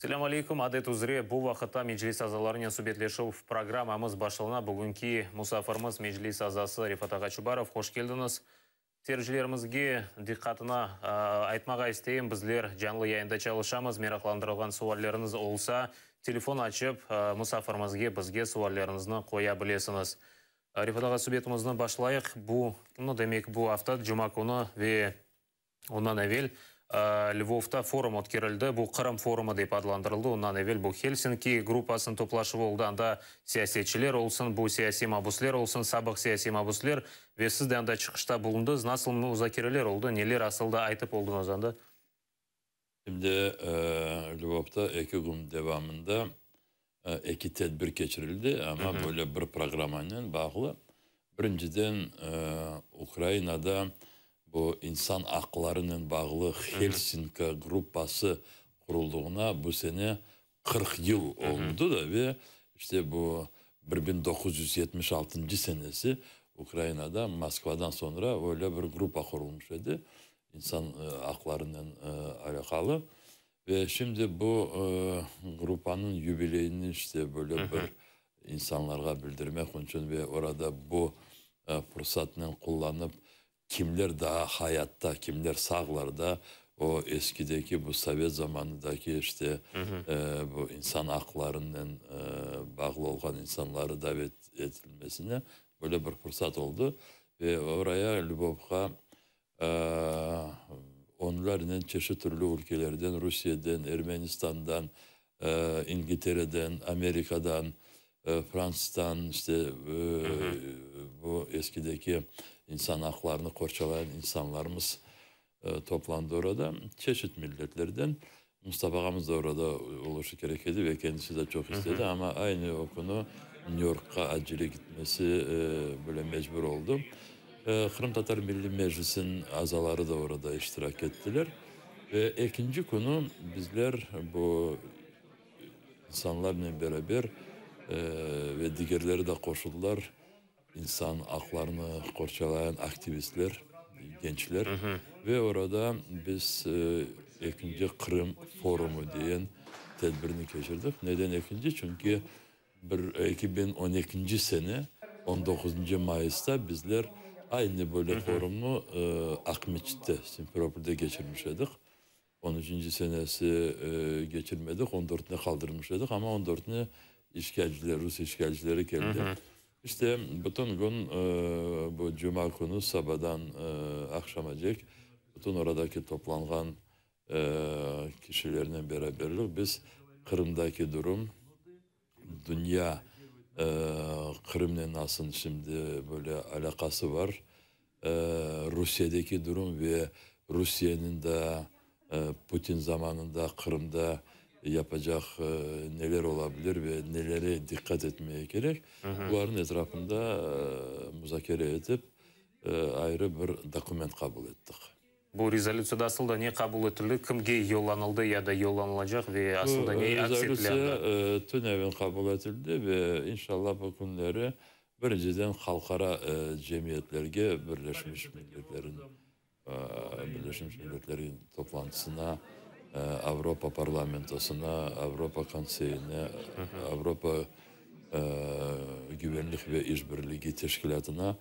Selâm aleyküm. Adet üzre bu vaqıtta Meclis azalarınen subetleşüv programmamız başlana. Bugünki musafirimiz Meclis azası Refat ağa Çubarov. Hoş keldiñiz. Seyircilerimizge diqqatına aytmağa isteyim, bizler canlı yayında çalışamız. Meraqlandırılğan sualleriñiz olsa, telefon açıp, musafirimizge, bizge sualleriñizni qoya bilesiñiz. Refat ağa, subetimizni başlayıq. Bu, demek, bu afta cuma künü ve Ondan evel Lvovda forum ötkerildi, bu Qırım forumı dep adlandırıldı. Ondan evel bu Helsinki gruppasınıñ toplaşuvı oldı, anda siyasetçiler olsun, bu siyasiy mabusler olsun, sabıq siyasiy mabusler, ve siz de anda çıqışta bulundıñız. Nasıl muzakereler oldı, neler asıl da aytıp oldıñız anda? Şimdi Lvovda 2 kün devamında eki tedbir keçirildi, amma böyle bir programmanen bağlı. Birinciden, Ukrainada bu insan aqlarınen bağlı Helsinki gruppası quruldığına bu sene 40 yıl oldı da ve işte bu 1976 senesi Ukrainada Moskvadan soñra öyle bir gruppa qurulmış edi, insan aqlarınen alâqalı. Ve şimdi bu gruppanıñ yubileyini işte böyle bir insanlarğa bildirmek içün ve orada bu fırsatnen qullanıp, kimler daa hayatta, kimler sağlar da, o eskideki bu sovet zamanındaki işte bu insan aqlarınen bağlı olğan insanları davet etilmesine böyle bir fırsat oldı. Ve oraya, Lvovğa, onlarnen çeşit türlü ülkelerden, Rusiyeden, Ermenistandan, İngiltereden, Amerikadan, Fransızdan işte bu eskideki insan aqlarını qorçalayan insanlarımız toplandı orada, çeşit milletlerden. Mustafa ağamız da orada oluşı kerek edi ve kendisi de çoq istedi, amma aynı o künü New Yorkqa acele gitmesi böyle mecbur oldı. Qırımtatar Milliy Meclisiniñ azaları da orada iştirak ettiler. Ve ekinci künü bizler bu insanlarnen beraber, ve digerleri de qoşuldılar, insan aqlarını qorçalayan aktivistler, gençler, ve orada biz ekinci Qırım forumı degen tedbirni keçirdik. Neden ekinci? Çünki bir 2012 sene 19 mayısta bizler aynı böyle forumnı Aqmescitte, Simferopolde keçirmiş edik. 13 senesi keçirmedik, 14-ne qaldırmış edik, amma 14-ne işgalciler, rus işgalcileri keldi. İşte bütün kün bu cuma künü sabadan aqşamacek bütün oradaki toplanğan kişilernen beraberlik biz Qırımdaki durum, dünya Qırımnen nasıl şimdi böyle alâqası var, Rusiyedeki durum ve Rusiyeniñ da Putin zamanında Qırımda yapacaq neler olabilir ve nelere diqqat etmeye kerek, bularnıñ etrafında muzakere etip, ayrı bir dokument qabul ettik. Bu rezolütsiyada asıl da ne qabul etildi, kimge yollanıldı ya da yollanılacaq ve asıl da ne aks etildi anda? Rezolütsiya tünevin qabul etildi ve inşallah bu künleri birinciden halqara cemiyetlerge, Birleşmiş Milletlerin toplantısına, Avropa Parlamentosına, Avropa Konseyine, Avropa Güvenlik ve İşbirligi Teşkilâtına,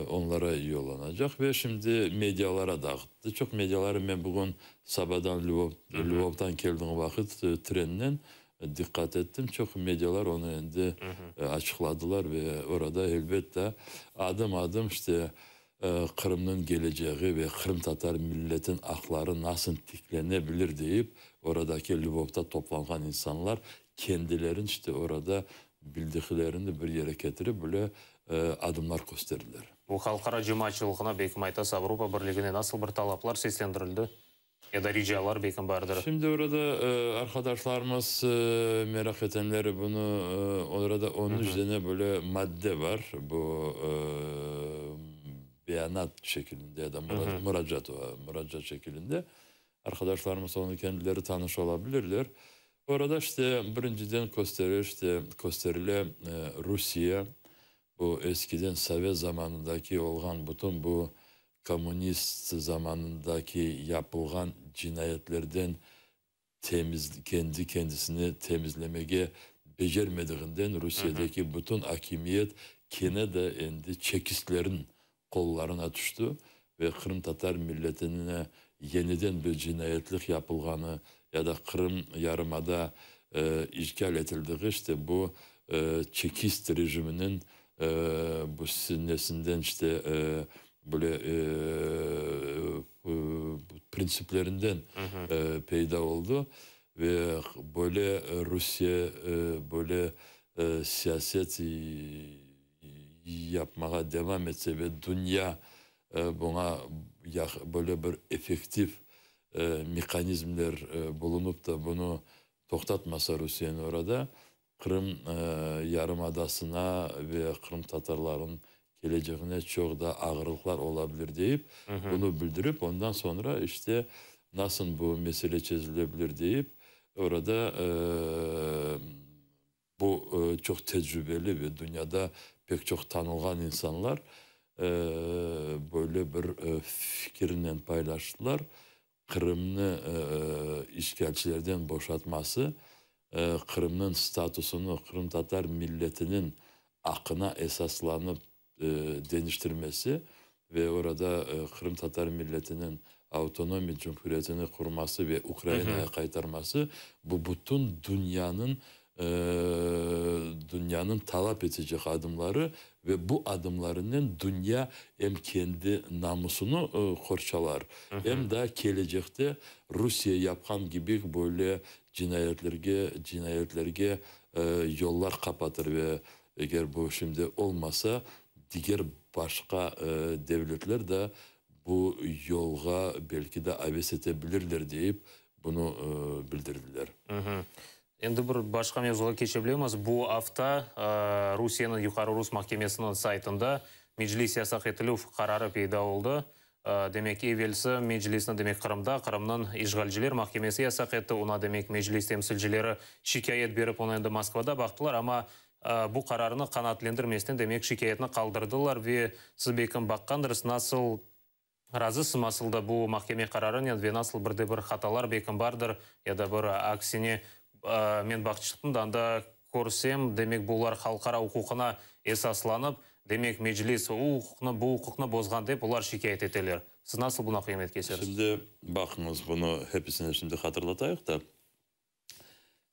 onlara yollanacaq ve şimdi medialara dağıttı. Çoq mediaları men bugün sabadan Lvovdan keldiğim vaqıt trennen diqqat ettim. Çoq medialar onı endi açıqladılar ve orada elbette adım-adım işte Qırımnıñ kelecegi ve qırımtatar milletin aqları nasıl tiklenebilir deyip, oradaki Lvovda toplanğan insanlar kendilerin işte orada bildiklerini bir yere ketirip böyle adımlar kösterdiler. Bu halqara cemaatçılığına, belkim aytasız, Avropa Birligine nasıl bir talaplar seslendirildi? Ya da ricalar belkim bardır? Şimdi orada arkadaşlarımız merak etenleri bunu orada 13 tane böyle madde var. Bu beyanat şeklinde ya da muracaat şeklinde. Arkadaşlarımız onu kendileri tanış olabilirler. Orada işte birinciden kösterir, işte kösterile Rusiye bu eskiden Sovet zamanındaki olğan bütün bu komünist zamanındaki yapılğan cinayetlerden. temiz, kendi kendisini temizlemege becermediğinden Rusiyedeki bütün akimiyet kene de endi çekistlerin qollarına tüşti ve qırımtatar milletine yeniden bir cinayetlik yapılğanı ya da Qırım yarımada işgal etildiği işte bu çekist rejiminiñ bu nesinden işte böyle printsiplerinden peyda oldı ve böyle Rusiye böyle siyaset yapmağa devam etse ve dünya buña böyle bir effektiv mehanizmler bulunıp da bunı toqtatmasa Rusiyeni orada Qırım yarımadasına ve qırımtatarlarnıñ keleceğine çoq da ağırlıqlar ola bilir deyip, bunı bildirip, ondan soñra işte nasıl bu mesele çezile bilir deyip, orada bu çoq tecrübeli ve dünyada pek çoq tanılğan insanlar böyle bir fikirnen paylaştılar, Qırımnı işğalcilerden boşatması, Qırımnıñ statusını qırımtatar milletiniñ aqına esaslanıp deñiştirmesi ve orada qırımtatar milletiniñ avtonomiy cumhuriyetini qurması ve Ukrainaya qaytarması, bu bütün dünyanıñ dünyanıñ talap etecek adımları ve bu adımlarınen dünya em kendi namusını qorçalar, em da kelecekte Rusiye yapqan kibi böyle cinayetlerge cinayetlerge yollar qapatır ve eger bu şimdi olmasa, diger başqa devletler da bu yolğa belki de aves ete bilirler deyip bunı bildirdiler. Endi bir başqa mevzuğa keçe bilemiz. Bu afta Rusiyeniñ Yuqarı Rus mahkemesiniñ saytında Meclis yasaq etilüv qararı peyda oldı. Demek, evelsi Meclisni, demek, Qırımda Qırımnıñ işğalciler mahkemesi yasaq etti. Oña, demek, Meclis temsilcileri şikâyet berip, onı endi Moskvada baqtılar, amma bu qararnı qanaatlendirmesten, demek, şikâyetni qaldırdılar ve siz, belkim, baqqandırız, nasıl Razısıñ asıl da bu mahkeme qararınen ve nasıl bir de bir hatalar belkim bardır ya da bir aksine men baqıp çıqtım da anda körsem, demek bular halqara uquqına esaslanıp, demek Meclis o uquqnı, bu uquqnı bozğan dep olar şikâyet eteler. Siz nasıl buna qıymet kesersiz? Şimdi baqıñız, bunı hepisine şimdi hatırlatayıq da,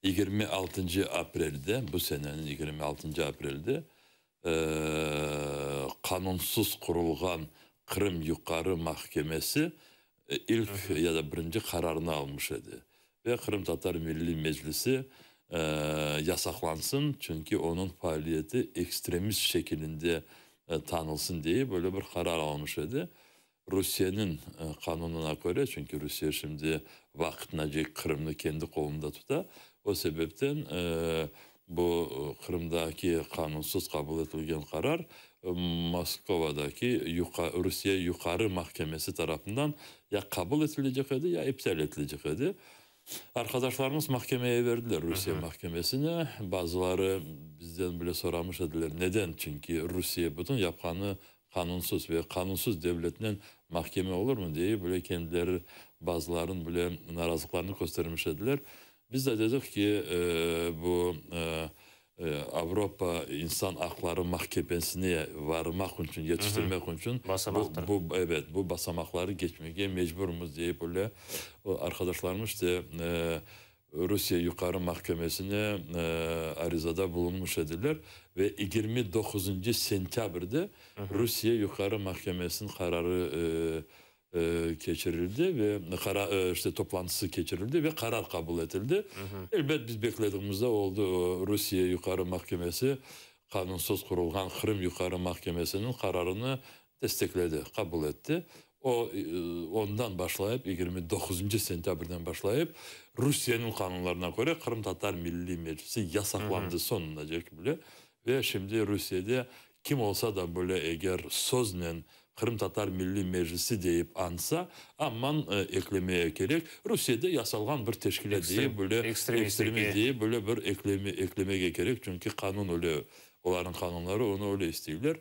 Yigirmi altıncı aprelde, bu seneniñ yigirmi altıncı aprelde qanunsız qurulğan Qırım Yuqarı mahkemesi ilk ya da birinci qararını almış edi ve Qırımtatar Milliy Meclisi yasaqlansın, çünki onıñ faaliyeti ekstremist şekilinde tanılsın deye böyle bir qarar almış edi. Rusiyeniñ qanunına köre, çünki Rusiye şimdi vaqtınacek Qırımnı kendi qolunda tuta, o sebepten bu Qırımdaki qanunsız qabul etilgen qarar Moskovadaki Rusiye Yuqarı mahkemesi tarafından ya qabul etilecek edi, ya iptal etilecek edi. Arqadaşlarımız mahkemeye berdiler, Rusiye mahkemesine. Bazıları bizden bile soramış ediler, neden? Çünki Rusiye bütün yapqanı Qanunsız ve qanunsız devletnen mahkeme olurmı, dey, böyle kendileri bazılarınıñ bile narazılıqlarını köstermiş ediler. Biz de dedik ki, bu Avropa insan aqları mahkemesine varmaq içün, yetiştirmek içün bu, bu, ebet, bu basamaqları keçmege mecburmız, deyip öyle arqadaşlarımız işte Rusiye Yuqarı mahkemesine arizada bulunmış ediler ve 29 sentâbrde Rusiye Yuqarı mahkemesiniñ qararı keçirildi ve işte toplantısı keçirildi ve qarar qabul etildi. Elbet, biz beklediğimizde oldı, Rusiye Yuqarı mahkemesi qanunsız qurulğan Qırım Yuqarı mahkemesiniñ qararını destekledi, qabul etti. O, ondan başlayıp, yigirmi doquzıncı sentâbrden başlayıp, Rusiyeniñ qanunlarına köre Qırımtatar Milliy Meclisi yasaqlandı soñunacek bile. Ve şimdi Rusiyede kim olsa da böyle eger söznen Qırımtatar Milliy Meclisi deyip añsa, amman eklemeye kerek, Rusiyede yasalğan bir teşkilât deyip böyle, ekstremist deyip böyle bir ekleme eklemege kerek, çünki qanun öyle, olarnıñ qanunları onı öyle isteyler.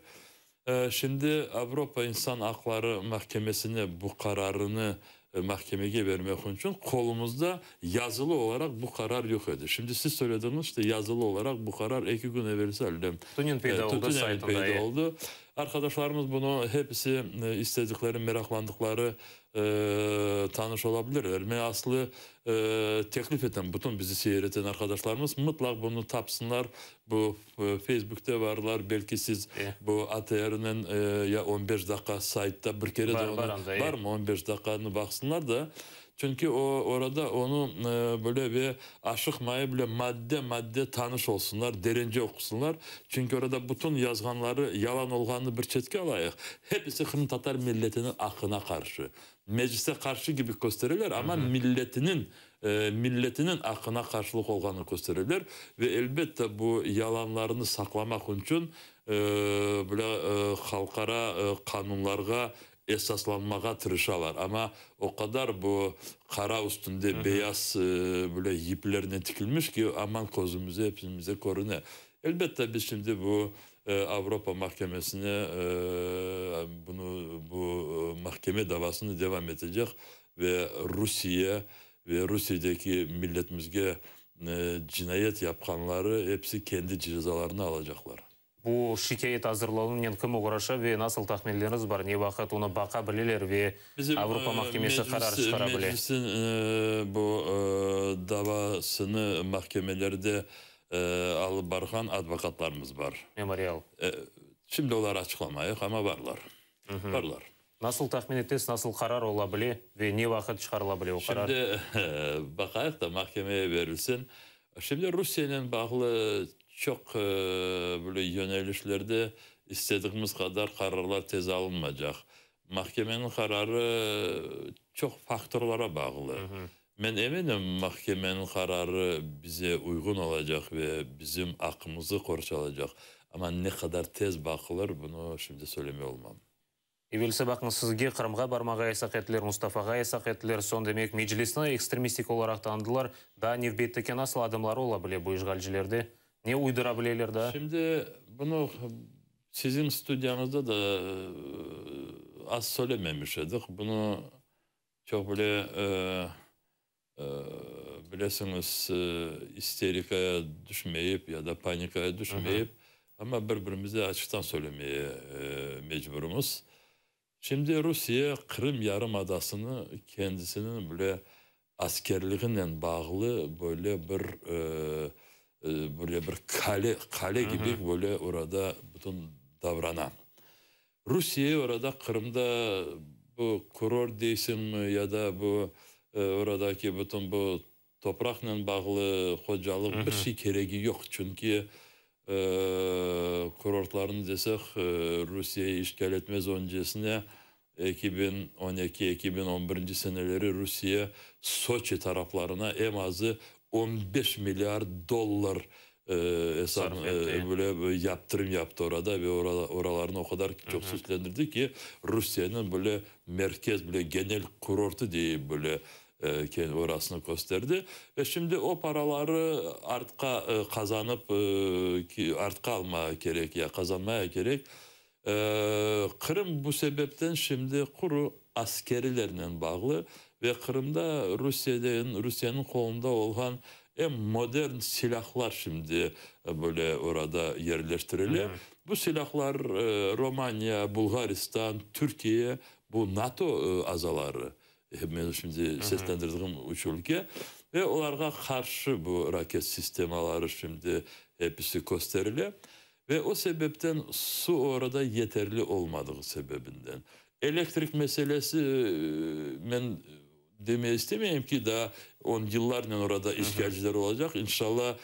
Şimdi Avropa insan aqları mahkemesine bu qararını. mahkemege vermek içün qolumızda yazılı olaraq bu qarar yoq edi. Şimdi siz söylediñiz, işte yazılı olaraq bu qarar 2 kün evelsi alem Tünevin peyda oldı tünevin saytında. peyda oldı. Arkadaşlarımız bunu hepsi istedikleri, meraklandıkları tanış olabilirler. Men aslı teklif etem, bütün bizi seyreten arkadaşlarımız mutlaq bunu tapsınlar. Bu Facebook'te varlar, belki siz bu ATR'nin ya 15 dakika saytta bir kere de Var, onu var anda, var mı 15 daqiqanı baqsınlar da. Çünki o orada onu böyle ve aşıqmayıp bile madde madde tanış olsunlar, derence oqusınlar. Çünki orada bütün yazğanları yalan olğanını bir çetke alayıq. Hepsi qırımtatar milletiniñ aqına qarşı. Meclise qarşı kibi köstereler, amma milletiniñ aqına qarşılıq olğanını köstereler. Ve elbette bu yalanlarını saqlamaq içün böyle halqara qanunlarğa esaslanmağa tırışalar. Amma o qadar bu qara üstünde beyaz böyle yiplernen tikilmiş ki, aman közümüze, hepimize körüne. Elbette biz şimdi bu Avropa mahkemesine bunu bu mahkeme davasını devam etecek ve Rusiye ve Rusiyedeki milletimizge cinayet yapqanları hepsi kendi cezalarını alacaqlar. Bu şikâyet azırlanuvnen kim oğraşa ve nasıl tahminleriñiz bar? Ne vaqıt onı baqa bileler ve Bizim Avropa mahkemesi qarar çıqara bile? Meclisin bu davasını mahkemelerde alıp barğan advokatlarımız bar. Memorial. Şimdi olar açıqlamayıq, amma varlar. Varlar. Nasıl tahmin etesiz, nasıl qarar ola bile ve ne vaqıt çıqarıla bile o qarar? Şimdi baqayıq da mahkemeye verilsin. Şimdi Rusiyenen bağlı çoq böyle yönelişlerde istediğimiz qadar qararlar tez alınmaycaq. Mahkemeniñ qararı çoq faktorlara bağlı. Men eminim, mahkemeniñ qararı bize uyğun olacaq ve bizim aqımızı qorçalacaq. Amma ne qadar tez baqılır, bunı şimdi söylemey olmam. Evelsi baqıñ, sizge Qırımğa barmağa yasaq ettiler, Mustafağa yasaq ettiler, soñ demek Meclisni ekstremistik olaraq tanıdılar. Daa nevbetteki nasıl adımları ola bile bu işğalcilerde? Ne uydura bileler daa? Şimdi bunı siziñ studiyañızda da az söylememiş edik. Bunı çoq bile bilesiñiz, isterikaya düşmeyip ya da panikaya düşmeyip, amma bir-birimize açıqtan söylemeye mecburumız. Şimdi Rusiye Qırım yarımadasını kendisiniñ bile askerliginen bağlı böyle bir böyle bir qale qale kibi böyle orada bütün davrana. Rusiye orada Qırımda bu kurort deysiñmi ya da bu oradaki bütün bu topraqnen bağlı hocalıq bir şey keregi yoq. Çünki kurortlarnı desek, Rusiye işğal etmez öncesine 2012-2011 seneleri Rusiye Soçi taraflarına eñ azı 15 milliard dollar esap böyle yaptırım yaptı orada ve oralarnı o qadar çoq süslendirdi ki, Rusiyeniñ böyle merkez, böyle genel kurortı deyip böyle orasını kösterdi. Ve şimdi o paraları artqa qazanıp, artqa almağa kerek ya qazanmaya kerek. Qırım bu sebepten şimdi quru askerilernen bağlı ve Qırımda Rusiyeniñ qolunda olğan eñ modern silahlar şimdi böyle orada yerleştirile. Bu silahlar Romaniya, Bulğaristan, Türkiye, bu NATO azaları, men şimdi seslendirdiğim üç ülke, ve olarğa qarşı bu raket sistemaları şimdi hepisi kösterile. Ve o sebepten su orada yeterli olmadığı sebebinden. Elektrik meselesi, men demeye istemeyim ki, daa 10 yıllarnen orada işgalciler olacaq. İnşallah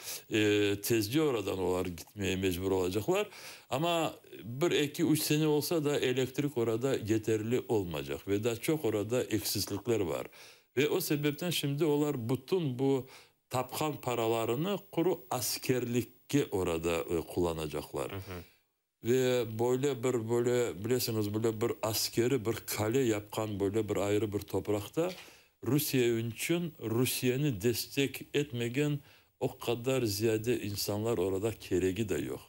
tezce oradan olar gitmeye mecbur olacaqlar. Amma 1, 2, 3 sene olsa da elektrik orada yeterli olmayacaq. Ve daa çoq orada eksizlikler var. Ve o sebepten şimdi olar bütün bu tapqan paralarını quru askerlikke orada qullanacaqlar. Ve böyle bir, böyle bilesiñiz, böyle bir askeri bir qale yapqan böyle bir ayrı bir topraqta Rusiye içün Rusiyeni destek etmegen o qadar ziyade insanlar orada keregi de yoq.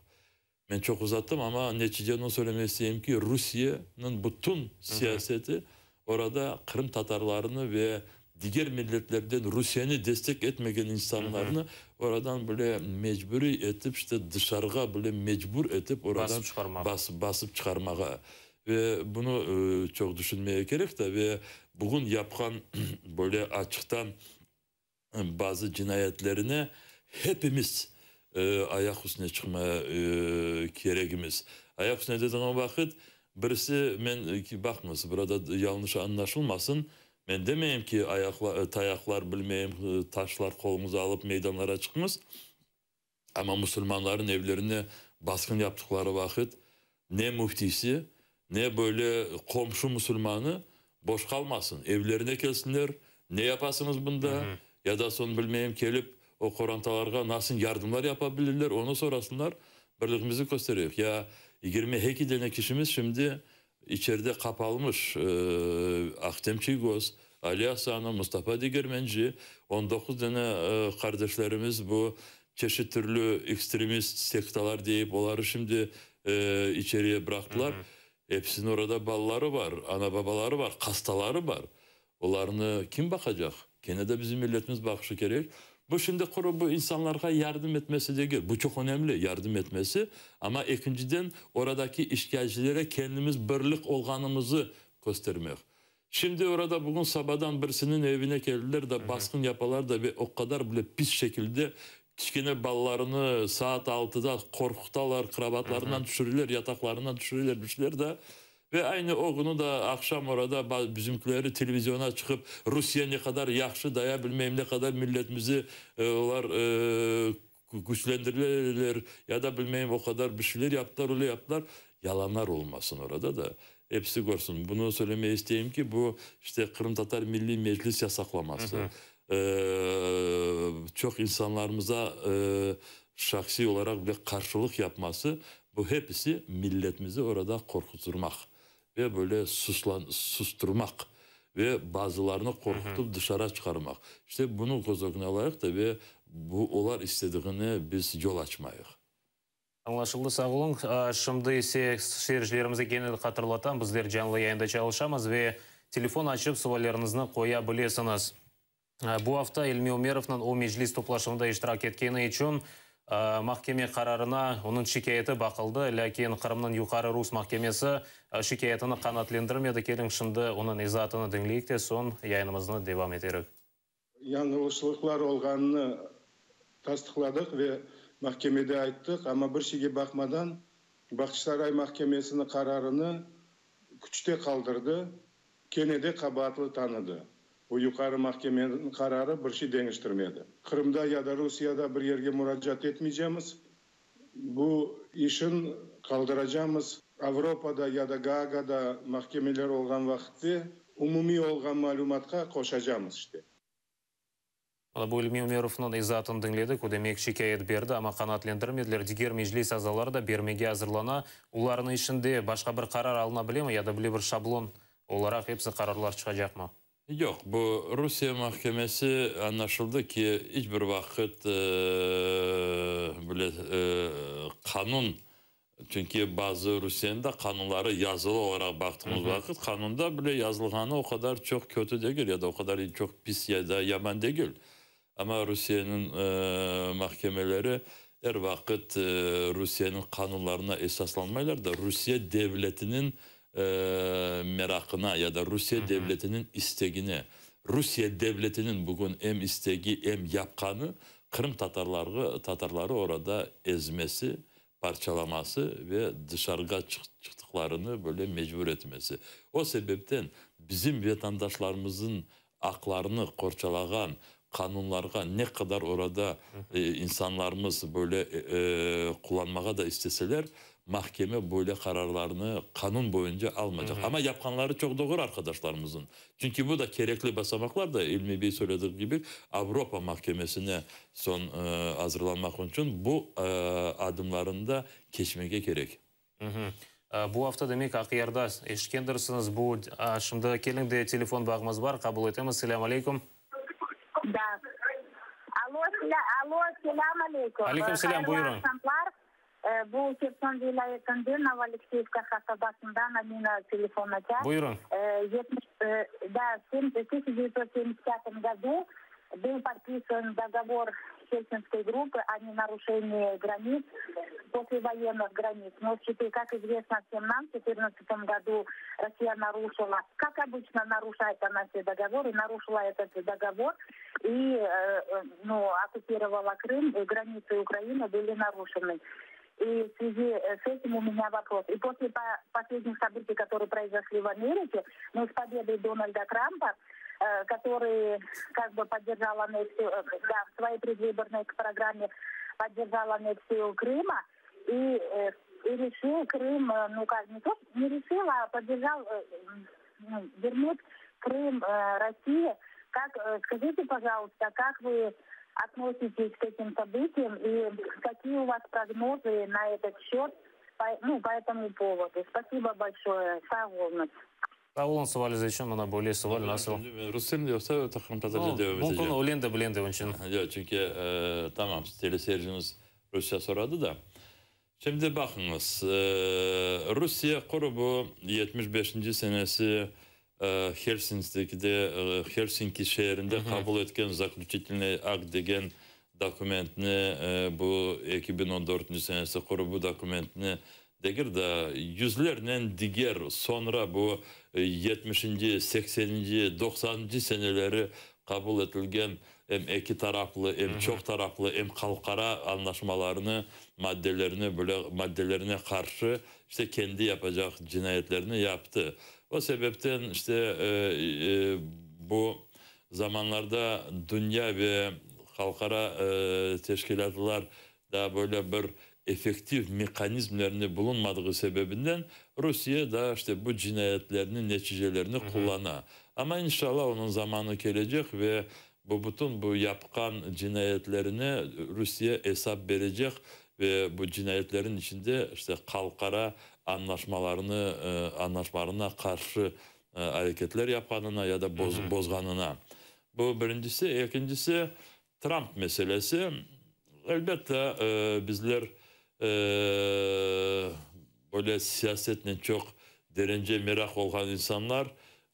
Men çoq uzattım, amma neticeni söylemek isteyim ki, Rusiyeniñ bütün siyaseti. Orada Qırım tatarlarını ve diger milletlerden Rusiyeni destek etmegen insanlarnı oradan bile mecburiy etip, işte dışarığa bile mecbur etip oradan basıp çıqarmağa. Ve bunı çoq düşünmeye kerek de, ve bugün yapqan böyle açıqtan bazı cinayetlerine hepimiz ayaq üstüne çıqmaya keregimiz. Ayaq üstüne dediğim vaqıt, birisi men, baqıñız, burada yanlış añlaşılmasın, men demeyim ki, ayaqlar, tayaqlar, bilmeyim, taşlar qoluñıza alıp meydanlara çıqıñız. Amma musulmanların evlerine basqın yaptıqları vaqıt ne müftisi, ne böyle qomşu musulmanı boş qalmasın. Evlerine kelsinler, ne yapasıñız bunda, ya da soñ, bilmeyim, kelip o qorantalarğa nasıl yardımlar yapa bilirler, onı sorasınlar, birligimizni köstereyik. Ya 22 dene kişimiz şimdi içeride qapalmış, Ahtem Çiygoz, Ali Asanov, Mustafa Degermenci, 19 dene qardeşlerimiz bu çeşit türlü ekstremist sektalar deyip, oları şimdi içeriye bıraqtılar. Episiniñ orada balaları bar, ana-babaları bar, hastaları bar. Olarnı kim baqacaq? Kene de bizim milletimiz baqışı kerek. Bu şimdi quru bu insanlarğa yardım etmesi degil. Bu çoq önemli, yardım etmesi. Amma ekinciden, oradaki işgalcilere kendimiz birlik olğanımızı köstermek. Şimdi orada bugün sabadan birisiniñ evine keldiler da, basqın yapalar da ve o qadar bile pis şekilde kiçkene balalarını saat 6-da qorqutalar, kravatlarından tüşüreler, yataqlarından tüşüreler bir şeyler da. Ve aynı o künü de aqşam orada bizimkileri televizyona çıqıp, Rusiye ne qadar yahşı daya bilmeyim ne qadar milletimizi olar küçlendireler ya da bilmeyim o qadar bir şeyler yaptılar, öyle yaptılar. Yalanlar olmasın orada da. Episi körsün. Bunı söylemeye isteyim ki, bu işte Qırımtatar Milliy Meclis yasaqlaması, çoq insanlarımıza şahsiy olaraq bile qarşılıq yapması, bu hepisi milletimizi orada qorqutırmaq ve böyle susturmaq ve bazılarını qorqutıp dışarı çıqarmaq. İşte bunı köz ögüne alayıq da ve bu olar istediğine biz yol açmayıq. Añlaşıldı, sağ oluñ. Şimdi ise seyircilerimize kene hatırlatam, bizler canlı yayında çalışamız ve telefon açıp sualleriñizni qoya bilesiñiz. Bu afta İlmi Umerovnıñ o Meclis toplaşuvında iştirak etkeni içün mahkeme qararına onıñ şikâyeti baqıldı, lâkin Qırımnıñ Yuqarı Rus mahkemesi şikâyetini qanaatlendirmedi. Keliñ, şimdi onıñ izaatını diñleyik de, soñ yayınımıznı devam eterik. Yañlışlıqlar olğanını tasdıqladıq ve mahkemede ayttıq, amma bir şeyge baqmadan Bağçasaray mahkemesiniñ qararını küçte qaldırdı, kene de qabaatlı tanıdı. Bu Yuqarı mahkemeniñ qararı bir şey deñiştirmedi. Qırımda ya da Rusiyada bir yerge muracaat etmeycemiz. Bu işin qaldıracamız. Avropada ya da Gaagada mahkemeler olğan vaqıtte umumiy olğan malümatqa qoşacamız, işte. Mana bu İlmi Umerovnıñ izaatını diñledik. O, demek, şikâyet berdi, amma qanaatlendirmediler. Diger Meclis azaları da bermege azırlana. Olarnıñ işinde başqa bir qarar alına bilemi ya da bile bir şablon olaraq episi qararlar çıqacaqmı? Yoq, bu Rusiye mahkemesi añlaşıldı ki, iç bir vaqıt bile qanun, çünki bazı Rusiyeniñ de qanunları yazılı olaraq baqtığımız vaqıt, qanunda bile yazılğanı o qadar çoq kötü degil ya da o qadar çoq pis ya da yaman degil. Amma Rusiyeniñ mahkemeleri er vaqıt Rusiyeniñ qanunlarına esaslanmaylar da, Rusiye devletiniñ meraqına ya da Rusiye devletiniñ istegine. Rusiye devletiniñ bugün em istegi, em yapqanı Qırım tatarları, tatarları orada ezmesi, parçalaması ve dışarığa çıqtıqlarını böyle mecbur etmesi. O sebepten bizim vatandaşlarımızın aqlarını qorçalağan qanunlarğa ne qadar orada insanlarımız böyle qullanmağa da isteseler, mahkeme böyle qararlarnı qanun boyunca almaycaq. Amma yapqanları çoq doğru arqadaşlarımıznıñ. Çünki bu da kerekli basamaqlar da, İlmi bey söylediği kibi, Avropa mahkemesine soñ azırlanmaq içün bu adımlarını da keçmege kerek. Bu afta, demek, Aqyarda eşitkendirsiñiz bu. Şimdi keliñ de, telefon bağımız bar, qabul etemiz. Selâm aleyküm. Da. Alo, alo, selâm aleyküm. Aleyküm selâm, buyurıñ. Bu Herson vilâyetinde Novoalekseyevka qasabasından Amina telefon aça. Buyurıñ. Да, в 1975 году был подписан договор Хельсинской группы о ненарушении границ, послевоенных границ. Но, как известно всем нам, в 2014 году Россия нарушила, как обычно нарушает она все договоры, нарушила этот договор и э, ну, оккупировала Крым, и границы Украины были нарушены. И в связи с этим у меня вопрос. И после последних событий, которые произошли в Америке, ну, с победой Дональда Трампа, э, который как бы поддержал аннексию, э, да, в своей предвыборной программе поддержал аннексию Крыма и, э, и решил Крым, ну как, не то, не решил, а поддержал ну, вернуть Крым России. Как, скажите, пожалуйста, как вы относитесь к этим событиям и какие у вас прогнозы на этот счет, по, ну, по этому поводу? Спасибо большое. Sağ oluñız. Sağ oluñ sualiñiz içün mına böyle sual nasıl? Rus tilinde yoqsa qırımtatarca devam Mümkün öyle de bilem de içün. Yoq, çünki e, tamam teleseyircimiz rusça soradı da. Şimdi baqıñız, e, Rusiye grubu 75. senesi e, Helsinki'de e, Helsinki şeerinde qabul etken заключительный акт degen dokumentni e, bu 2014 senesi grubu dokumentni degil de yüzlernen diger soñra bu 70. 80. 90. seneleri qabul etilgen em eki taraflı, em çoq taraflı, em halqara añlaşmalarını maddelerini böyle maddelerine qarşı işte kendi yapacaq cinayetlerini yaptı. O sebepten işte e, e, bu zamanlarda dünya ve halqara e, teşkilâtlar da böyle bir effektiv mehanizmlerini bulunmadığı sebebinden Rusiye da işte bu cinayetlerinin neticelerini qullana. Ama inşallah onıñ zamanı kelecek ve bu bütün bu yapqan cinayetlerine Rusiye esap berecek ve bu cinayetlerin içinde işte halqara añlaşmalarını e, añlaşmalarına qarşı e, areketler yapqanına ya da boz, bozğanına. Bu birincisi. Ekincisi Trump meselesi. Elbette e, bizler e, böyle siyasetnen çoq derece meraq olğan insanlar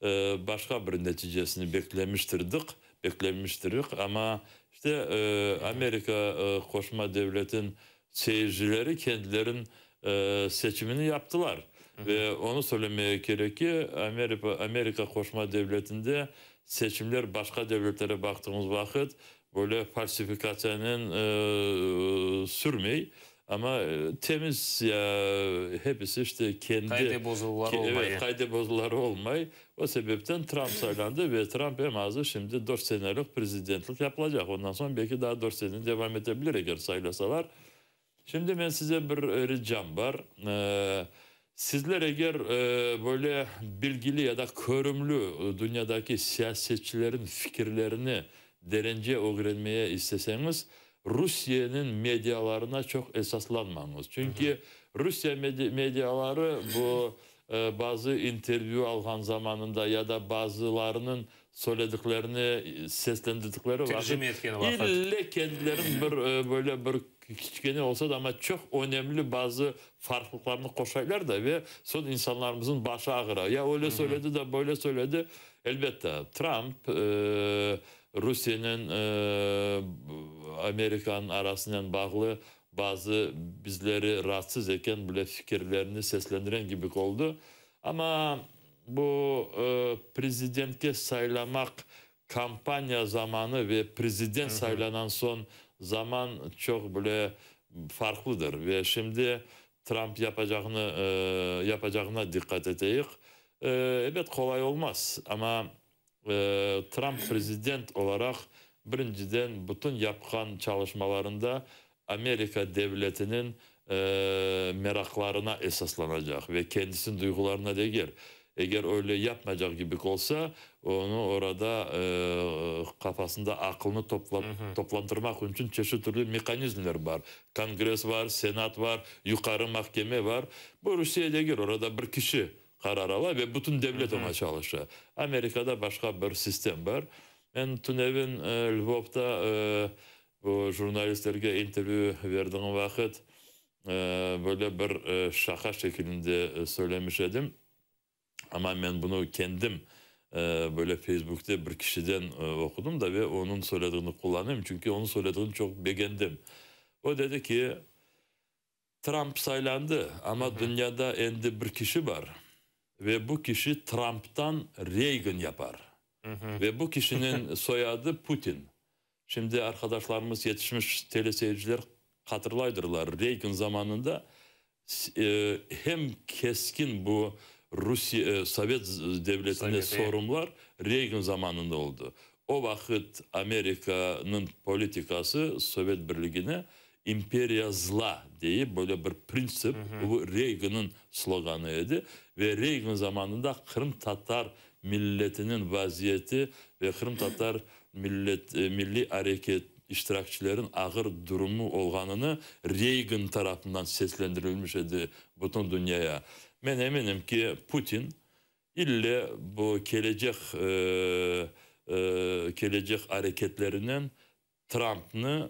e, başqa bir neticesini beklemiştirdik, beklemiştirdik ama işte e, Amerika e, Qoşma Devletin seyircileri kendilerin e, seçimini yaptılar. Ve onu söylemeye gerek ki Amerika, Amerika Qoşma Devletinde seçimler başqa devletlere baktığımız vakit böyle falsifikatsiyanen e, sürmey. Ama e, temiz ya hepsi işte kendi Qayde bozuvları olmay. Evet, qayde bozuvları olmay. O sebepten Trump saylandı ve Trump em azı şimdi 4 senelik prezidentlik yapılacaq. Ondan soñ belki daa 4 sene devam etebilir eger saylasalar. Şimdi men size bir e, ricam bar. Ee, sizler eger e, böyle bilgili ya da körümlü e, dünyadaki siyasetçilerin fikirlerini derence ögrenmeye isteseñiz, Rusiyeniñ medialarına çoq esaslanmañız. Çünki Rusiye mediaları bu e, bazı intervyu alğan zamanında ya da bazılarınıñ söylediklerini seslendirdikleri Tercüme etken vaqıt. ille kendilerinin bir e, böyle bir kiçkene olsa da ama çoq önemli bazı farklılıklarını qoşaylar da ve soñ insanlarımızın başı ağıra. Ya öyle söyledi de böyle söyledi. Elbette Trump e, Rusiyenen e, Amerikanıñ arasınen bağlı bazı bizleri rahatsız eken bile fikirlerini seslendiren gibi oldu. Ama bu e, prezidentke saylamaq kampanya zamanı ve prezident saylanan soñ zaman çoq bile farklıdır. Ve şimdi Trump yapacağını e, yapacağına dikkat eteyik. E, evet kolay olmaz ama e, Trump prezident olaraq birinciden bütün yapqan çalışmalarında Amerika devletiniñ e, meraqlarına esaslanacaq ve kendisiniñ duyğularına degil. Eger öyle yapmayacaq gibi olsa, onı orada e, qafasında aqlını topla, toplandırmaq içün çeşit türlü mehanizmler bar. Kongress bar, Senat bar, yuqarı mahkeme bar. Bu Rusiye degil, orada bir kişi qarar ala ve bütün devlet oña çalışa. Amerikada başqa bir sistem bar. Men tünevin e, Lvovda e, bu jurnalistlerge intervyu verdiğim vaqıt e, böyle bir e, şaqa şeklinde e, söylemiş edim. Ama men bunı kendim. böyle Feysbukte bir kişiden oqudım da ve onıñ söylediğini qullanayım, çünki onıñ söylediğini çoq begendim. O dedi ki, Tramp saylandı, amma dünyada endi bir kişi bar ve bu kişi Tramptan Reygan yapar. Ve bu kişiniñ soyadı Putin. Şimdi arqadaşlarımız, yetişmiş teleseyirciler hatırlaydırlar, Reygan zamanında hem keskin bu Rusiye, Sovet devletine sorumlar Reygan zamanında oldı. O vaqıt Amerikanıñ politikası Sovet Birligine imperiya zla deyip böyle bir printsip, bu Reyganıñ sloganı edi ve Reygan zamanında qırımtatar milletiniñ vaziyeti ve qırımtatar millet milliy areket iştirakçilerin ağır durumu olğanını Reygan tarafından seslendirilmiş edi bütün dünyaya. Men eminim ki, Putin İlle bu kelecek kelecek areketlerinen Trampnı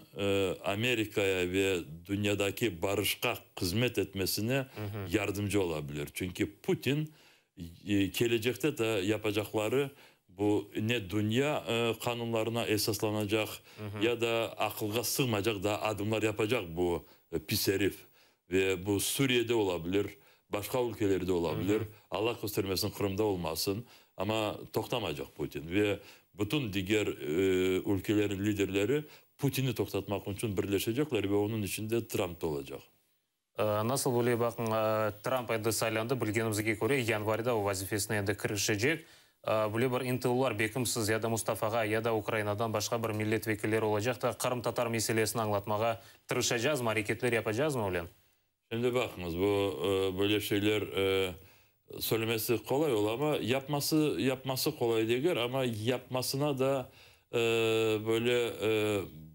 Amerikaya ve dünyadaki barışqa hızmet etmesine yardımcı ola bilir. Çünki Putin kelecekte de yapacaqları bu ne dünya qanunlarına esaslanacaq ya da aqılğa sığmaycaq daa adımlar yapacaq bu pis erif. Ve bu Suriyede ola bilir, başqa ülkelerde ola bilir, Alla köstermesin, Qırımda olmasın, amma toqtamaycaq Putin. Ve bütün diger ülkelerin liderleri Putinni toqtatmaq içün birleşecekler ve onıñ içinde Tramp da olacaq. Nasıl böyle baqıñ, Tramp endi saylandı, bilgenimizge köre, yanvarda o vazifesine endi kirişecek. Böyle bir ıntıluvlar bekim siz ya da Mustafağa, ya da Ukrainadan başqa bir millet vekilleri olacaq da qırımtatar meselesini añlatmağa tırışacazmı, areketler yapacazmı öyle? Şimdi baqıñız, bu böyle şeyler söylemesi qolay ola, amma yapması, yapması qolay degil, amma yapmasına da böyle,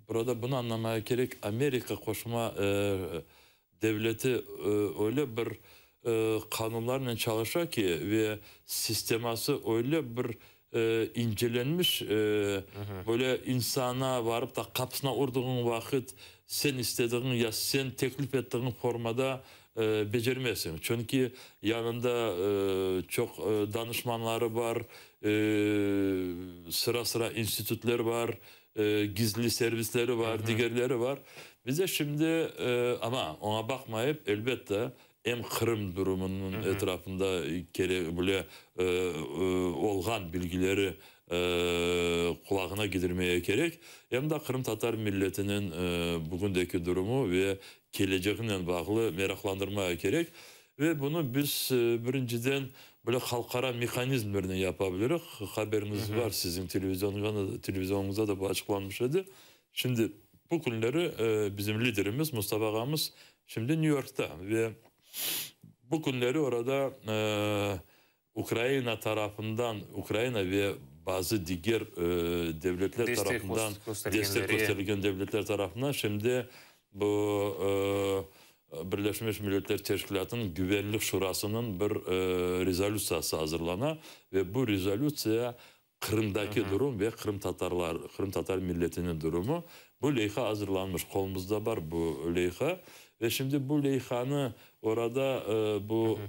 burada bunı añlamaya kerek, Amerika Qoşma Devleti öyle bir qanunlarnen çalışa ki, ve sisteması öyle bir incelenmiş, böyle insana varıp da qapısına urduğıñ vaqıt sen istediğiñ ya sen teklif ettiğiñ formada becermezsiñ. Çünki yanında çoq danışmanları bar, sıra-sıra institutler bar, gizli servisleri bar, digerleri bar. Bize şimdi, amma oña baqmayıp, elbette, em Qırım durumınıñ etrafında kerek bile olğan bilgileri qulağına kidirmege kerek, em de qırımtatar milletiniñ bugündeki durumu ve keleceginen bağlı meraqlandırmağa kerek. Ve bunı biz, birinciden, böyle halqara mehanizmlernen yapa biliriq. Haberiñiz bar, siziñ televizionıñızda da bu açıqlanmış edi. Şimdi, bu künleri bizim liderimiz Mustafa ağamız şimdi Nyu-Yorkta ve bu künleri orada Ukraina tarafından, Ukraina ve bazı diger devletler tarafından destek kösterilgen devletler tarafından şimdi bu Birleşmiş Milletler Teşkilâtınıñ Güvenlik Şurasınıñ bir rezolütsiyası azırlana ve bu rezolütsiya Qırımdaki durum ve qırımtatarlar, qırımtatar milletiniñ durumu, bu leyha azırlanmış, qolumızda bar bu leyha ve şimdi bu leyhanı orada bu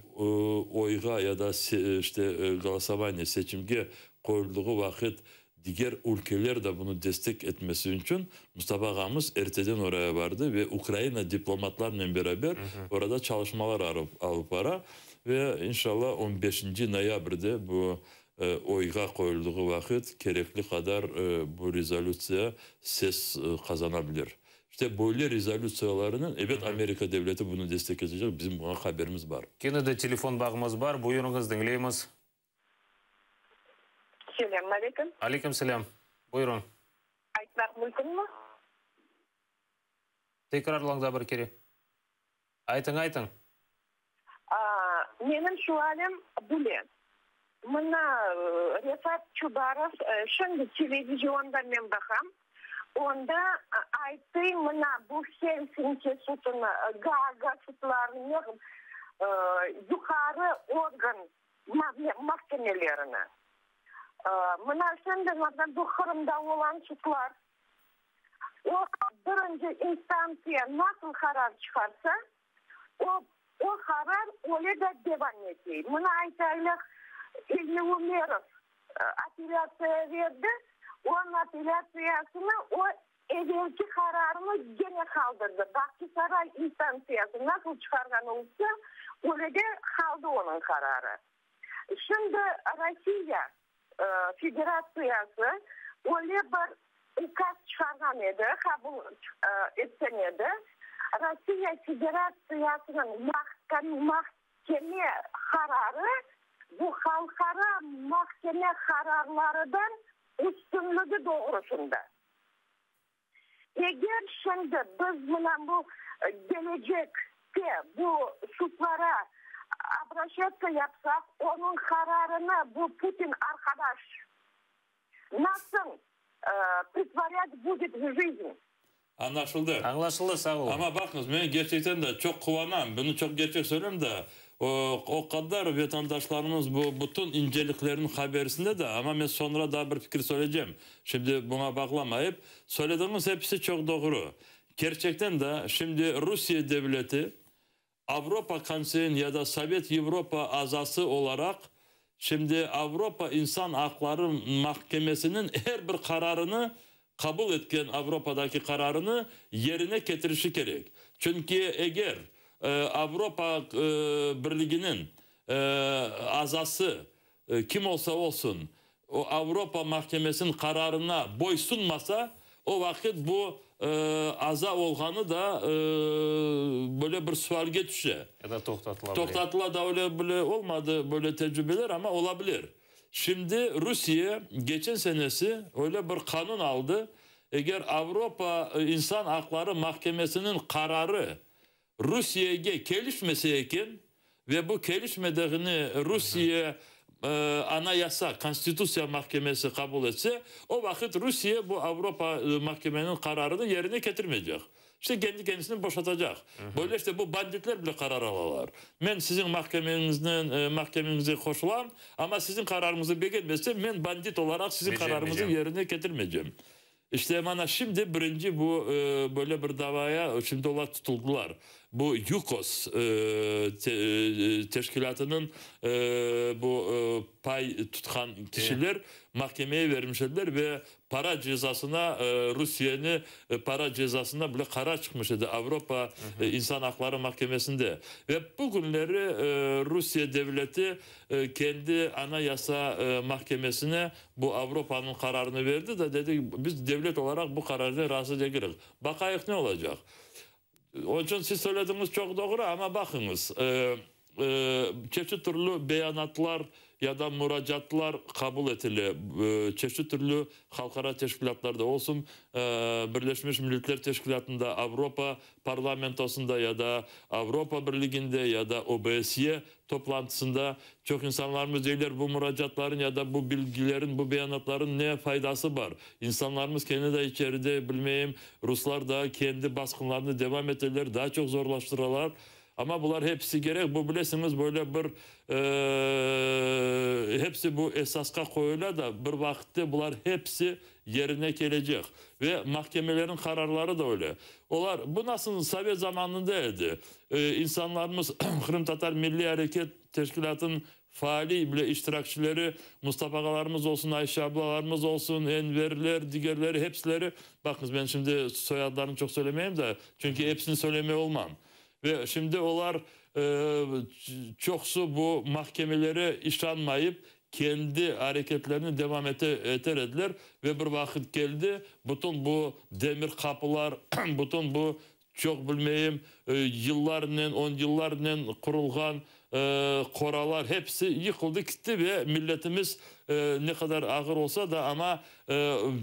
oyğa ya da işte golosovaniye, seçimge qoyuldığı vaqıt diger ülkeler de bunı destek etmesi içün Mustafa ağamız erteden oraya bardı ve Ukraina diplomatlarnen beraber orada çalışmalar alıp bara ve inşallah on beşinci noyabrde bu Oyğa qoyuldığı vaqıt kerekli qadar bu rezolütsiya ses qazana bilir. İşte, böyle rezolütsiyalarnen, ebet, Amerika devleti bunı destek etecek, bizim buña haberimiz bar. Kene de telefon bağımız bar. Buyurıñız, diñleymiz. Selâm aleyküm. Aleyküm selâm. Buyurıñ. Aytmaq mümkünmi? Tekrarlañ da bir kere. Aytıñ, aytıñ. Menim sualim bule. Mına Refat Çubarov şimdi televizionda men baqam, onda ayttı, mına bu Helsinki sudını, Gaaga sudlarını, yuqarı organ mahkemelerini. Mına şimdi bu Qırımda olğan sudlar, O, birinci instantsiya nasıl qarar çıqarsa, o, o qarar öyle de devam ete. Mına aytayıq, İlmi Umerov. Apellâtsiya berdi, onıñ apellâtsiyasını o evelki qararını gene qaldırdı. Bağçasaray instantsiyası nasıl çıqarğan olsa, öyle de qaldı onıñ qararı. Şimdi Rossiya Federatsiyası öyle bir ukaz çıqarğan edi, qabul etken edi, Rossiya Federatsiyasınıñ mahkeme qararı bu halqara mahkeme qararlarıdan üstünligi doğrusında. Eger şimdi biz mına bu kelecekte bu sudlara obraşatsiya yapsaq, onıñ qararını bu Putin arqadaş nasıl pretvorât budet v jizn? Añlaşıldı. Añlaşıldı, sağ olun. Amma baqıñız, men kerçekten de çoq quvanam, bunı çoq kerçek söyleyim de, o qadar vetandaşlarımız bu bütün inceliklerniñ haberisinde de, amma men soñra daa bir fikir söyleycem, şimdi buña bağlamayıp, söyledigiñiz hepisi çoq doğru. Kerçekten de, şimdi Rusiye devleti Avropa Konseyin ya da Sovet Yevropa azası olaraq, şimdi Avropa İnsan aqları mahkemesiniñ her bir qararını, qabul etken Avropadaki qararını yerine ketirişi kerek. Çünki eger Avropa Birliginiñ azası kim olsa olsun, o Avropa mahkemesiniñ qararına boysunmasa, o vaqıt bu aza olğanı da böyle bir sualge tüşe. Ya da toqtatıla bile. Toqtatıla da öyle bile olmadı böyle tecrübeler, amma ola bilir. Şimdi Rusiye geçen senesi öyle bir qanun aldı, eger Avropa insan aqları mahkemesiniñ qararı Rusiyege kelişmese eken ve bu kelişmediğini Rusiye Anayasa, Konstitutsiya, mahkemesi qabul etse, o vaqıt Rusiye bu Avropa mahkemeniñ qararını yerine ketirmeycek. İşte kendi kendisini boşatacaq. Böyle işte bu banditler bile qarar alalar. Men siziñ mahkemeñiznen mahkemeñizge qoşulam, amma siziñ qararıñızı begenmesem, men bandit olaraq siziñ qararıñızı yerine ketirmeycem. İşte, mana şimdi birinci bu böyle bir davaya şimdi olar tutuldılar. Bu YUKOS teşkilâtınıñ bu pay tutqan kişiler mahkemeye vermiş ediler ve para cezasına Rusiyeni para cezasına bile qarar çıqmış edi Avropa insan aqları mahkemesinde. Ve bu künleri Rusiye devleti kendi Anayasa mahkemesine Bu Avropanıñ qararını berdi de, dedi, biz devlet olaraq bu qararnen razı degilik. Baqayıq ne olacaq. Onıñ içün siz söylediñiz çoq doğru, amma baqıñız, çeşit türlü beyanatlar ya da muracaatlar qabul etile, çeşit türlü halqara teşkilâtlarda olsun, Birleşmiş Milletler Teşkilâtında, Avropa Parlamentosında ya da Avropa Birliginde ya da OBSE Toplantısında çoq insanlarımız deyler, bu muracaatların ya da bu bilgilerin, bu beyanatların ne faydası bar? İnsanlarımız kene de içeride, bilmeyim, ruslar da kendi basqınlarını devam eteler, daa çoq zorlaştıralar. Amma bular hepsi kerek, bu bilesiñiz, böyle bir, hepsi bu esasqa qoyula da, bir vaqıtte bular hepsi yerine kelecek. Ve mahkemelerin qararları da öyle. Olar, bu nasıl sovet zamanında edi, insanlarımız Qırımtatar Milliy Areket Teşkilâtınıñ faaliy bile iştirakçileri, Mustafa ağalarımız olsun, Ayşe ablalarımız olsun, Enverler, digerleri, hepsileri, baqıñız, men şimdi soyadlarını çoq söylemeyim de, çünki hepsini söylemey olmam. Ve şimdi olar çoqusı bu mahkemelere işanmayıp, kendi areketlerini devam ete eter ediler ve bir vaqıt keldi, bütün bu demir qapılar, bütün bu çoq bilmeyim yıllarnen, on yıllarnen qurulğan qoralar hepsi yıqıldı kitti ve milletimiz ne qadar ağır olsa da, amma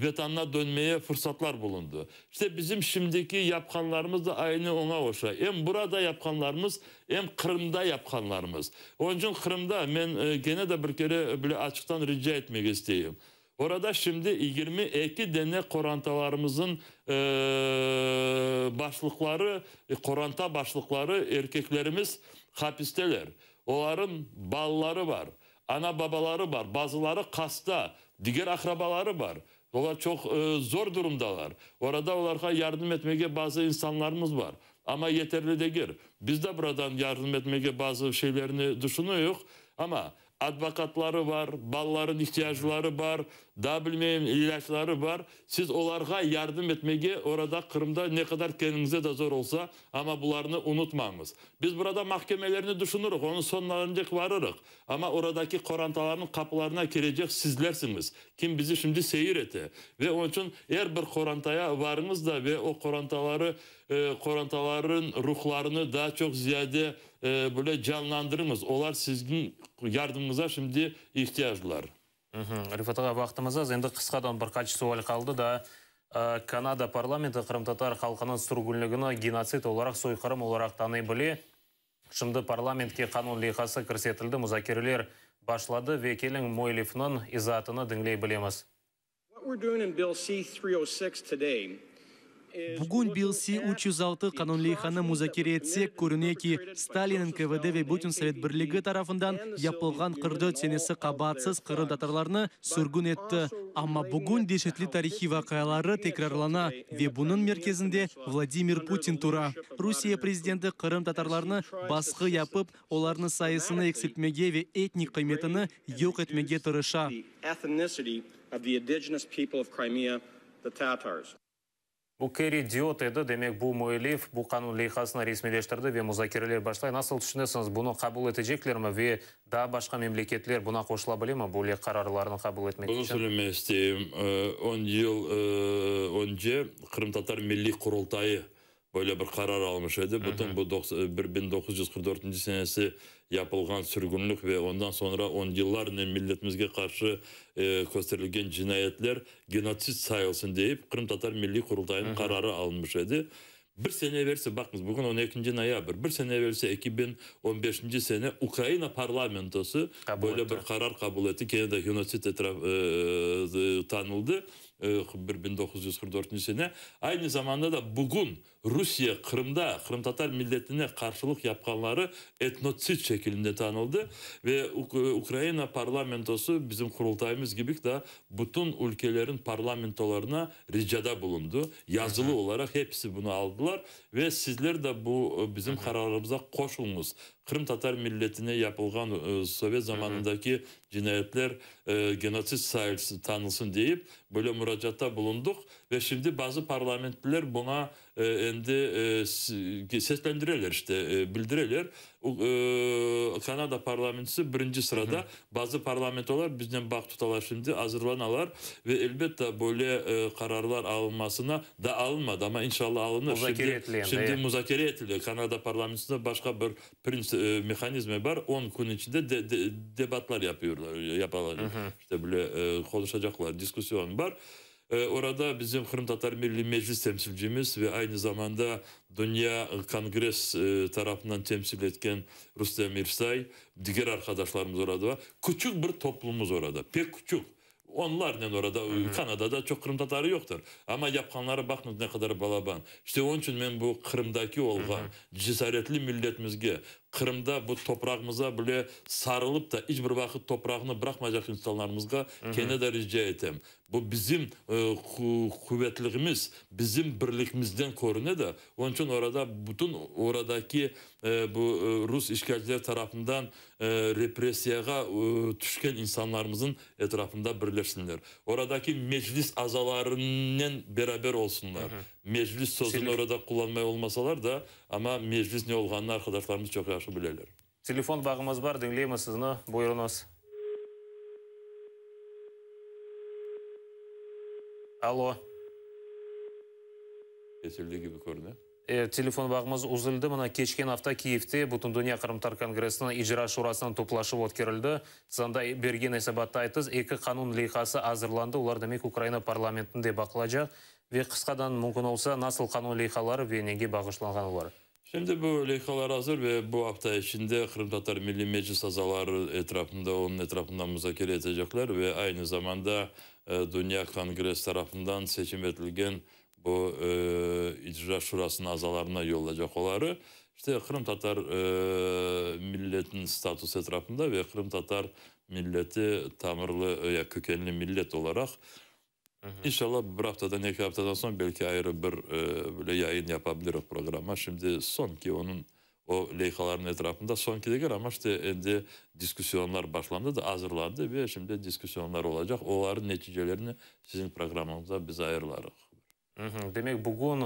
Vetanına dönmeye fırsatlar bulundı. İşte bizim şimdiki yapqanlarımız da aynı oña oşay. Em burada yapqanlarımız, em Qırımda yapqanlarımız. Onıñ içün Qırımda men kene de bir kere bile açıqtan rica etmege isteyim. Orada şimdi 22 dene qorantalarımızın başlıqları, qoranta başlıqları, erkeklerimiz hapisteler. Olarıñ balaları bar, ana-babaları bar, bazıları hasta, diger aqrabaları bar. Olar çoq zor durumdalar. Orada olarğa yardım etmege bazı insanlarımız bar. Amma yeterli degil. Biz de buradan yardım etmege bazı şeylerni düşünüyıq. Amma. Advokatları bar, balaların ihtiyacları bar, daa bilmeyim, ilâcları bar. Siz olarğa yardım etmege orada, Qırımda ne qadar kendiñize de zor olsa, amma bularnı unutmañız. Biz burada mahkemelerni düşünürük, onıñ soñlarındek varırıq. Amma oradaki qorantalarnıñ qapılarına kirecek sizlersiñiz, kim bizi şimdi seyir ete. Ve onıñ içün er bir qorantaya varıñız da ve o qorantaları, qorantaların ruhlarını daa çoq ziyade böyle canlandırıñız. Olar sizniñ yardımıñıza şimdi ihtiyaclar. Refat ağa, vaqtımız az, endi qısqadan bir qaç sual qaldı daa. Kanada parlamenti qırımtatar halqınıñ sürgünligini genotsid olaraq, soyqırım olaraq tanıy bile. Şimdi parlamentke qanun leyhası kirsetildi, muzakereler başladı ve keliñ müellifniñ izaatını diñley bilemiz. Bugün Bill C 306 qanun leyhanı muzakere etsek, körüne ki, Stalin, NKVD ve bütün Sovet Birligi tarafından yapılğan 44 senesi qabaatsız qırımtatarlarnı sürgün etti. Amma bugün deşetli tarihiy vaqiaları tekrarlana ve bunıñ merkezinde Vladimir Putin tura. Rusiye prezidenti qırımtatarlarnı basqı yapıp, olarnıñ sayısını eksiltmege ve etnik qıymetini yoq etmege tırışa. Bu Kerry Diot edi, demek, bu müellif bu qanun leyhasını resmiyleştirdi ve muzakereler başlay. Nasıl tüşünesiñiz, bunı qabul eteceklermi ve daa başqa memleketler buna qoşula bilemi, böyle qararlarnı qabul etmek Bunı içün? söylemek isteyim, on yıl önce Qırımtatar Milliy Qurultayı böyle bir qarar almış edi. Bütün bu 1944 senesi yapılğan sürgünlik ve ondan soñra on yıllarnen milletimizge qarşı kösterilgen cinayetler genotsid sayılsın deyip Qırımtatar Milliy Qurultayınıñ qararı alınmış edi. Bir sene evelsi, baqıñız, bugün on ekinci noyabr, bir sene evelsi, 2015 sene Ukraina parlamentosı böyle bir qarar qabul etti, kene de genotsid tanıldı. 1944 sene. Aynı zamanda da bugün Rusiye Qırımda qırımtatar milletine qarşılıq yapqanları etnotsid şekilinde tanıldı ve Ukraina parlamentosı bizim Qurultayımız kibi da bütün ülkelerin parlamentolarına ricada bulundı. Yazılı olaraq hepisi bunı aldılar ve sizler de bu bizim qararımıza qoşulıñız. Qırımtatar milletine yapılğan sovet zamanındaki cinayetler genotsid sayılsın, tanılsın deyip, böyle muracaatta bulundıq ve şimdi bazı parlamentliler buña endi seslendireler, işte, bildireler. Kanada parlamentisi birinci sırada, bazı parlamentolar biznen bağ tutalar şimdi, azırlanalar ve elbette böyle qararlar alınmasına, daa alınmadı, amma inşallah alınır, şimdi, şimdi muzakere etile. Kanada parlamentisinde başqa bir Printsip, mehanizmi bar, on kün içinde debatlar yapıyorlar, yapalar, işte böyle qonuşacaqlar, diskussion bar. Orada bizim Qırımtatar Milliy Meclis temsilcimiz ve aynı zamanda Dünya Kongress tarafından temsil etken Rustem İrsay, diger arqadaşlarımız orada bar. Küçük bir toplumız orada, pek küçük. Onlarnen orada, Kanadada çoq qırımtatarı yoqtır. Amma yapqanları baqıñız ne qadar balaban. İşte onıñ içün men bu Qırımdaki olğan cesaretli milletimizge, Qırımda bu toprağımıza bile sarılıp da iç bir vaqıt toprağını bıraqmaycaq insanlarımızğa kene de rica etem. Bu bizim quvetligimiz, bizim birligimizden körüne de. Onıñ içün orada bütün oradaki bu rus işğalciler tarafından repressiyağa tüşken insanlarımıznıñ etrafında birleşsinler. Oradaki meclis azalarınen beraber olsunlar. Meclis sözüni orada qullanmay olmasalar da, amma meclis ne olğanını arqadaşlarımız çoq yahşı bileler. Telefon bağımız bar, diñleymiz sizni, buyurıñız. Alo. Kesildi kibi körüne. Telefon bağımız üzüldi. Mına, keçken afta Kiyevde Bütündünya qırımtatar kongressiniñ icra şurasınıñ toplaşuvı ötkerildi. Siz anda bergen esabatta ayttız, eki qanun leyhası azırlandı, olar, demek, Ukraina parlamentinde baqılacaq. Ve qısqadan, mümkün olsa, nasıl qanun leyhaları ve nege bağışlanğan olar? Şimdi bu leyhalar azır ve bu afta içinde Qırımtatar Milliy Meclis azaları etrafında, onıñ etrafında muzakere etecekler ve aynı zamanda Dünya Kongress tarafından seçim etilgen Bu İcra şurasınıñ azalarına yollaycaq oları, işte, qırımtatar milletiniñ statusı etrafında ve qırımtatar milleti tamırlı ya kökenli millet olaraq. İnşallah, bir aftadan, eki aftadan soñ belki ayrı bir böyle yayın yapa biliriq programma. Şimdi soñki onıñ. O leyhalarnıñ etrafında soñki degil, amma işte endi diskussiyonlar başlandı da, azırlandı ve şimdi diskussiyonlar olacaq. Olarnıñ neticelerini siziñ programmañızda biz ayırlarıq. Demek, bugün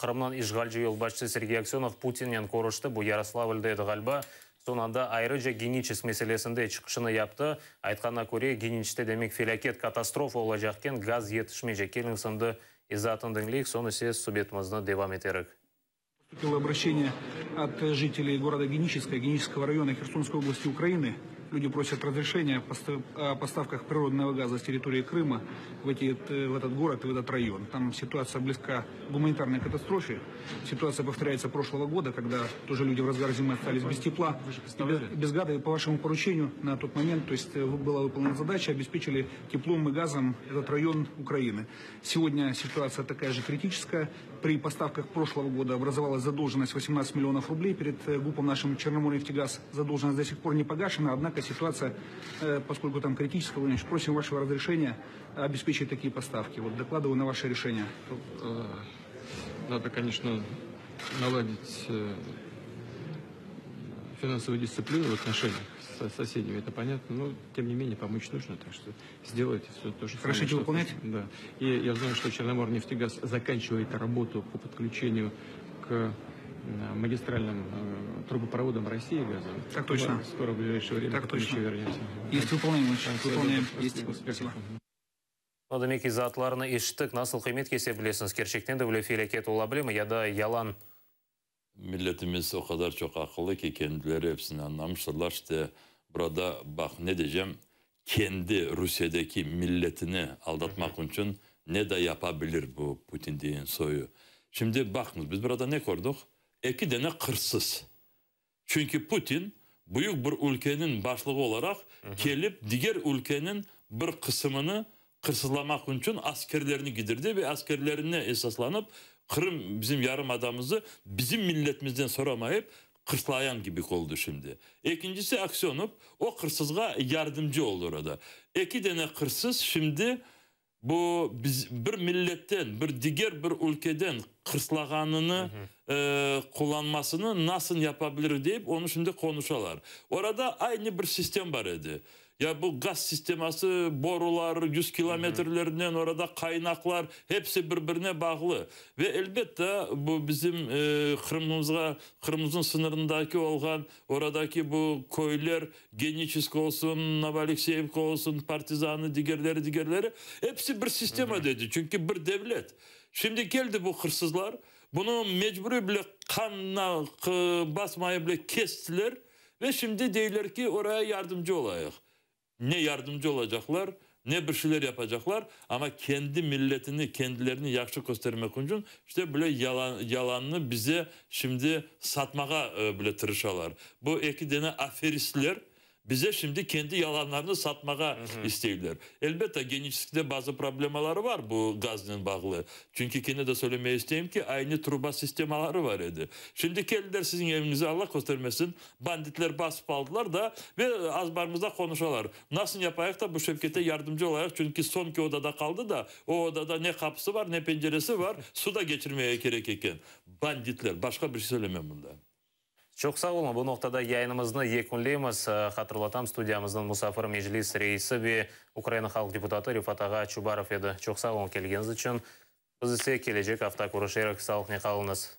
Qırımnıñ işğalci yolbaşçısı Sergey Aksönov Putinnen körüşti, bu Yaroslavlde edi ğaliba. Soñ anda ayrıca Geniçesk meselesinde çıqışını yaptı. Aytqanına köre, Geniçte, demek, felâket, katastrofa olacaqken gaz yetişmeycek. Keliñiz şimdi izaatını diñleyik, soñ ise subetimizni devam eterik. Поступило обращение от жителей города Геническа, Генического района Херсонской области Украины. Люди просят разрешения о поставках природного газа с территории Крыма в, эти, в этот город и в этот район. Там ситуация близка к гуманитарной катастрофе. Ситуация повторяется прошлого года, когда тоже люди в разгар зимы остались без тепла, без, без газа. И по вашему поручению на тот момент, то есть была выполнена задача, обеспечили теплом и газом этот район Украины. Сегодня ситуация такая же критическая. При поставках прошлого года образовалась задолженность 18 миллионов рублей перед ГУПом нашим Черноморнефтегаз. Задолженность до сих пор не погашена, однако ситуация, поскольку там критическая, Владимир Ильич, просим вашего разрешения обеспечить такие поставки. Вот докладываю на ваше решение. Надо, конечно, наладить финансовую дисциплину в отношениях с соседями, это понятно, но тем не менее помочь нужно, так что сделайте все то же самое. Разрешите что- выполнять? Да. И я знаю, что Черноморнефтегаз заканчивает работу по подключению к магистральным трубопроводам России газовым. Так точно. Мы скоро в ближайшее время Так к этому точно. еще вернемся. Есть, выполняем, Владимир Ильич, Всего выполняем. доброго. Есть. Успехов. Спасибо. No, demek izaatlarını eşittik. Nasıl qıymet kese bilesiñiz? Kerçekten de böyle felâket ola bilemi ya da yalan? Milletimiz o kadar çok akıllı ki kendileri hepsini anlamıştırlar. İşte burada bak ne diyeceğim, kendi Rusya'daki milletini aldatmak için ne de yapabilir bu Putin diyen soyu. Şimdi bakınız biz burada ne gördük? İki tane hırsız. Çünkü Putin büyük bir ülkenin başlığı olarak gelip diğer ülkenin bir kısmını hırsızlamak için askerlerini gidirdi ve askerlerine esaslanıp Kırım bizim yarım adamızı bizim milletimizden soramayıp hırslayan gibi oldu şimdi. İkincisi Aksönov o hırsızga yardımcı oldu orada. İki tane hırsız şimdi bu biz bir milletten, bir diğer bir ülkeden hırslağanını kullanmasını nasıl yapabilir deyip onu şimdi konuşalar. Orada aynı bir sistem var idi. Ya bu gaz sisteması, borular, 100 kilometrelerinden orada kaynaklar hepsi birbirine bağlı. Ve elbette bu bizim Kırımımızga, Kırımımızın sınırındaki olan oradaki bu köyler Geniçesk olsun, Novoalekseyevka olsun, Partizanı, diğerleri diğerleri hepsi bir sistema dedi. Çünkü bir devlet. Şimdi geldi bu hırsızlar. Bunu mecburi bile kanla basmaya bile kestiler ve şimdi deyler ki oraya yardımcı olayıq. Ne yardımcı olacaklar, ne bir şeyler yapacaklar ama kendi milletini, kendilerini yaxşı göstermek için işte böyle yalan, yalanını bize şimdi satmağa bile tırışalar. Bu iki tane aferistler bize şimdi kendi yalanlarını satmağa isteyirler. Elbette Geniçeskte bazı problemaları var bu gazla bağlı. Çünkü kene de söylemeyi isteyeyim ki aynı truba sistemaları var idi. Şimdi geldiler sizin evinize Allah göstermesin. Banditler basıp aldılar da ve azbarımızda konuşalar. Nasıl yapayıq da bu Şevkete yardımcı olayıq? Çünkü sonki odada kaldı da o odada ne kapısı var ne penceresi var. Su da geçirmeye gerek eken. Banditler. Başka bir şey söylemem bunda. Çoq sağ oluñ. Bu noqtada yayınımıznı yekünleymiz. Hatırlatam studiyamıznıñ musafiri Meclis reisi ve Ukraina halq deputatı Refat ağa Çubarov edi. Çoq sağ oluñ kelgeniñiz içün. Biz ise kelecek afta körüşerik. Sağlıqnen qalıñız.